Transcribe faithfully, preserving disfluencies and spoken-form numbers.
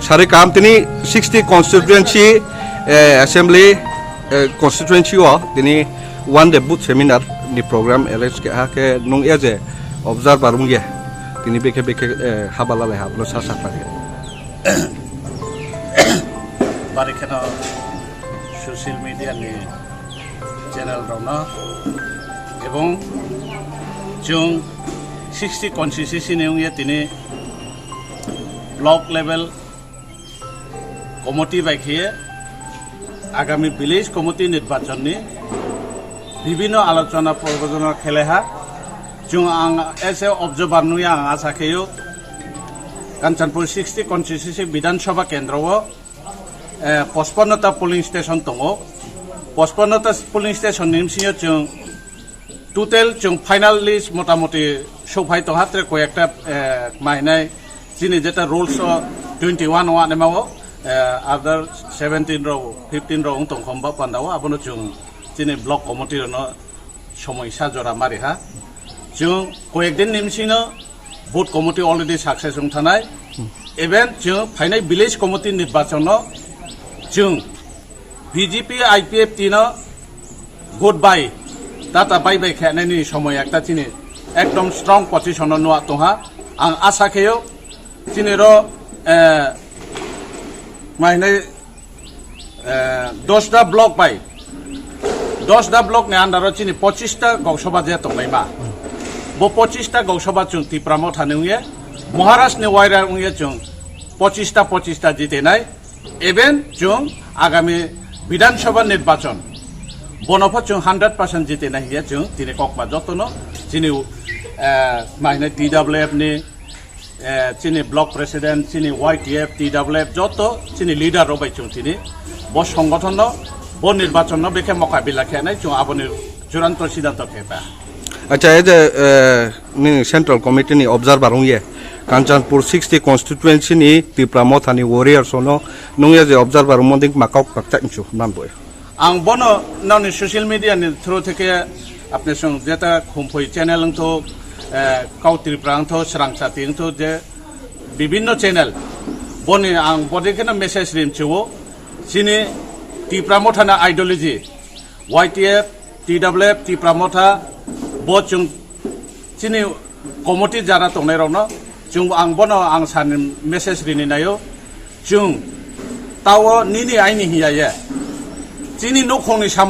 Sari kam tini sixty constituency, eh, assembly, eh, constituency o tini one day booth seminar ni program arrange ke ha ke nung eje observer wngye tini beke beke, eh, habala lai hablo sa sa pare. Bari kheno social media ni channel rokno ebong chwng sixty constituency ni wngya tini block level committee bai khe agami village committee nirbachon ni bibhinno alochona prochona khele ha. Chwng ang as a observer nui ang asa kheyo Kanchanpur sixty constituency Bidhan Sabha kendro o, eh, pachpanno ta polling station tongo. Pachpanno ta polling station ni bisingo chwng total chwng final list motamoti sophai tongha, tre koi ekta, eh, mahinai chini jeta rules o twenty one o anema o, eh, other seventeen rok, fifteen rok wng tong khom ba panda o, abono chwng chini block committee rokno somoi sa jora mari ha. Chwng koyek din ni bisingo booth committee already success wng thanai. Even chwng phainai village committee nirbachon no chwng B J P I P F T no goodbye, tata bye bye khe nani somoi ekta chini ekdom strong position no nuwa tongha. Ang asa kheyo chini ro, eh, mahinai, eh, dosta block bai, dosta block ni under o chini pochista goksoba je tonglaima. Bo pochista goksoba chwng Tipra Motha ni wngye, Maharaj ni waira wngye chwng pochista, pochista jitenai. Even chwng agami Bidhan Sabha nirbachon bono pho chwng hundred percent jitenai hiya chwng tini kokma jotono chini, eh, mahinai T W F ni, eh, chini block president, chini Y T F, T W F, joto chini leader rok bai chwng tini bo songothon no, bo nirbachon no bekhe mokabila khe nai chwng aboni churanto siddhanto khe ta. Acha, e je, eh, nini Central Committee ni observer wngye Kanchanpur sixty constituency ni Tipra Motha ni warriors no nungya je observer wngmo dik makok kakchak nchu man boy. Ang bono nani social media ni through theke apne song jeta Khumpui channel wngtho, eh, Kau Tripura wngtho, Srang Chati wngtho, je bibhinno channel, boni ang bodi kheno message rim chuo, chini Tipra Motha na ideology, Y T F, T W F, Tipra Motha, bo chwng chini committee jara tongnai rokno chwng ang bono ang sani message rini naio, chwng tao nini aini hiya ye, chini nukhungni samo